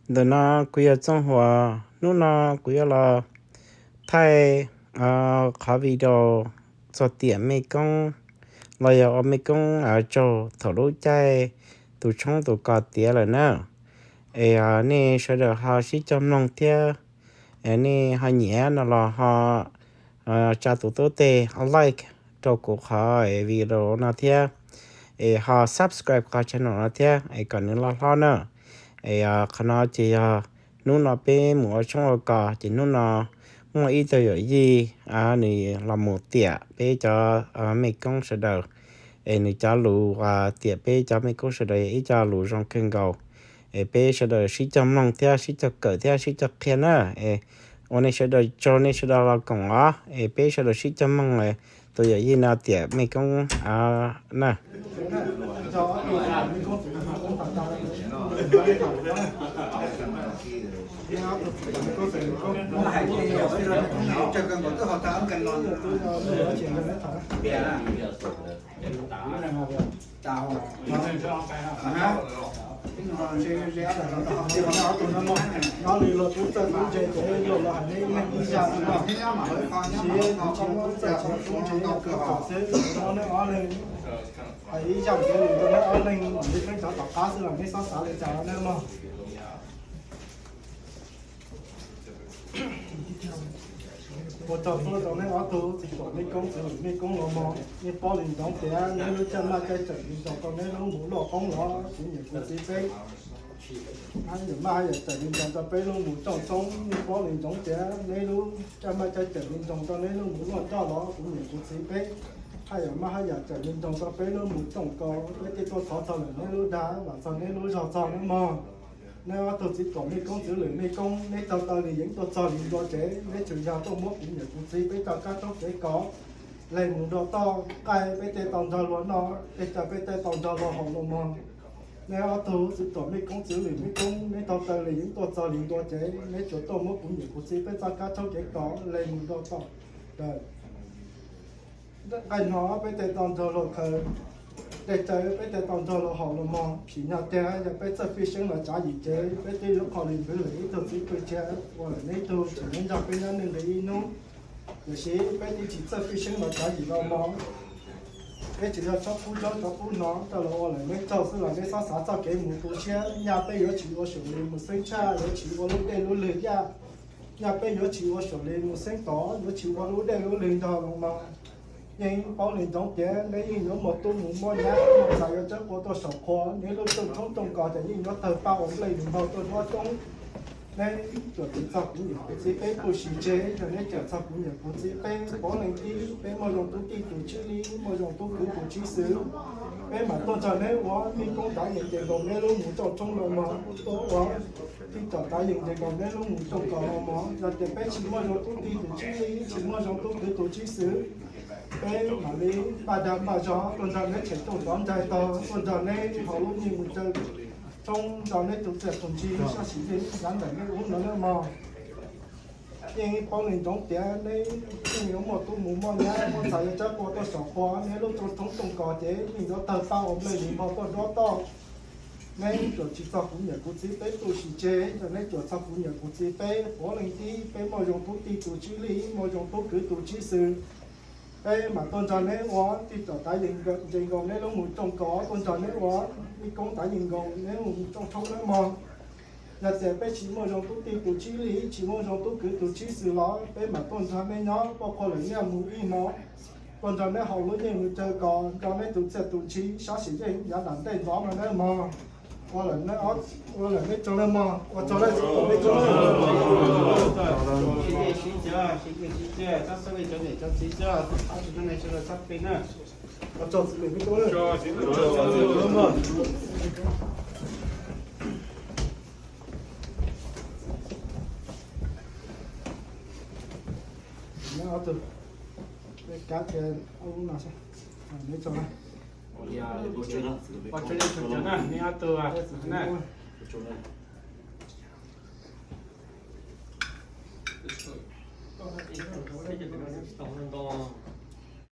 Ntawm no kuv yog Txooj Huas, hnub no kuv yuav los thaij qhov video txog tiam mej koob los yog ua mej koob tsaug thaum lub caij tus tshoob tus kos tiav lawm na. Es nej sawv daws ho sib cog mloog thiab, nej ho nyiam no los ho tsa tus tub teg like rau kuv qhov video no thiab, es ho subscribe qhov channel no thiab es kom nws loj hlob na. Es qhov no ces yog hnub no peb mus ua tshoob ua kos ces hnub no muaj ib tug yawm yij nws los mus tiam peb cov mej koob sawv daws, es nws cov lus tiam peb cov mej koob sawv daws yog ib co lus zoo kawg nkaus. Es peb sawv daws sib cog mloog thiab sib cog kawm thiab sib cog qhia na. Es ua nej sawv daws tsaug, nej sawv daws los koom os, es peb sawv daws sib cog mloog tus yawm yij no tiam mej koob na. Nyob li luag tub txawj tub ntse ces luag los hais neb ib leeg ib zaj no, tab sis kuv tsis tub txawj tub ntse, kuv tsom xwb, kuv muab neb ob leeg hais ib zaj kev lus rau neb ob leeg mam li pheej cov tom qab xwb los neb xob xav li cas nawb mog. Ua tsaug tuaj rau neb ob tug txiv tuam mej koob txiv lwm mej koob los mog. Nej paub li ntsoov tias neb lub caij maj caij tawm li ntsoov rau neb lub mus loj qoob los kuv niam kuv txiv peb, haj yam maj haj yam tawm li ntsoov rau peb lub mus rooj tshoob. Nej paub li ntsoov tias neb lub caij maj caij tawm li ntsoov rau neb lub mus loj coj los kuv niam kuv txiv peb, haj yam maj haj yam tawm li ntsoov rau peb lub mus rooj kaus. Peb thiaj tuaj thov txog lawm neb lub dag, vam txog neb lub zog txog nawb mog. Neb ob tug txiv tuam mej koob txiv lwm mej koob, neb tau taw li yeej tuaj txog li ntua tsev, neb tsuas yog tuaj muab kuv niam kuv txiv peb cov kab tshoob kev kos leg mus nrog toj qaij peb tej tau nrog luag noj, tej caw peb tej tau nrog luag haus los mog. Neb ob tug txiv tuam mej koob txiv lwm mej koob, neb tau taw li yeej tuaj txog li ntua tsev, neb tsuas tuaj muab kuv niam kuv txiv peb txoj kab tshoob kev kos leg mus nrog toj daws, nqaij no peb tej tau nrog luag khaws, tej caw peb tej tau nrog luag haus los mog. Tsim nyog tiag yog peb txawj fij seeb los tsav yim ces peb twb yuav qhov li npwv lawm ib tug txiv pwg tsiag ua lawm neb tug tseem nyob nrog peb nyob neej li ib hnub. Tiam sis peb twb tsis txawj fij seeb los tsav yim los mog. Peb tsuas yog tsob pub zaub tsob pub hno coj los ua lawm neb tsaug xwb los neb xob xav txoj kev mus tu siab. Nyaj peb yuav tsis ua xyuam li mus xeeb tshaj, yuav tsis ua lub dej lub lwg yaj. Nyaj peb yuav tsis ua xyuam li mus xeeb tod, yuav tsis ua lub dej lub lwg nrog los mog. Yeej paub li ntsoov tias neb yeej yuav muaj tub mus muaj nyab, muaj ntxhais yuav tsawb qua tuaj saum qhua, neb lub rooj tshoob rooj kos ces yeej yuav tawg paj ua nplej lwm npaug tuaj duab coob. Neb cuam tsis txog kuv niam kuv txiv peb tub sim tseg, yog neb cuam txog kuv niam kuv txiv peb, puav leej tib peb muaj zoo tub tij tus tsib li, muaj zoo tub kwv tus tsib xwb. Peb mam tuaj nrog neb ua mej koob tav yees ces nkaus neb lub mus rooj tshoob los mog, tuaj ua tij tom tav yees ces nkaus neb lub mus rooj kos los mog. Yog tias peb tsis muaj zoo tub tij tus tsib li, tsis muaj zoo tub kwv tus tsib xwb, peb mam li npaj dag npaj zog tuaj nrog neb tshem rooj tov nraig tog, tuaj nrog neb haus lub nyiaj mus caw tshoob nrog neb tus txiaj tus ntsig sab sim yeej yav ntawm neb ub no nawb mog. Yeej paub li ntsoov tias neb yeej yuav muaj tub mus muaj nyab, muaj ntxhais yuav tsawb qua tuaj saum qhua, neb lub rooj tshoob rooj kos ces yeej yuav tawg paj ua nplej lwm npaug tuaj duab toj. Neb cuam tsis txog kuv niam kuv txiv peb tub sim tseg, yog neb cuam txog kuv niam kuv txiv peb, puav leej tib peb muaj zoo tub tij tus tsib li, muaj zoo tub kwv tus tsib xwm. Peb mam tuaj nrog neb ua tij tom tav yees ces nkaus neb lub mus rooj kos, tuaj nrog neb ua mej koob tav yees nkaus neb lub mus rooj tshoob nawb mog. Yog tias peb tsis muaj zoo tub tij tus tsib li, tsis muaj zoo tub kwv tus tsib xwm los peb mam tuaj nrog neb nyob poj qhua lawm nyiaj mus ib hmo, tuaj nrog neb haus lub nyiaj mus caw kos, nrog neb tus txiaj tus ntsig sab sim yeej yav nram ntej ntxov no nawb mog. Ua lawm neb tsaug nawb mog, ua tsaug nawb txiv tuam mej koob. Ua tsaug txiv tuam mej koob. Neb ob tug, peb kab kiag ob lub no seb, neb tsaug na. Ua tsaug na, neb ob tug na.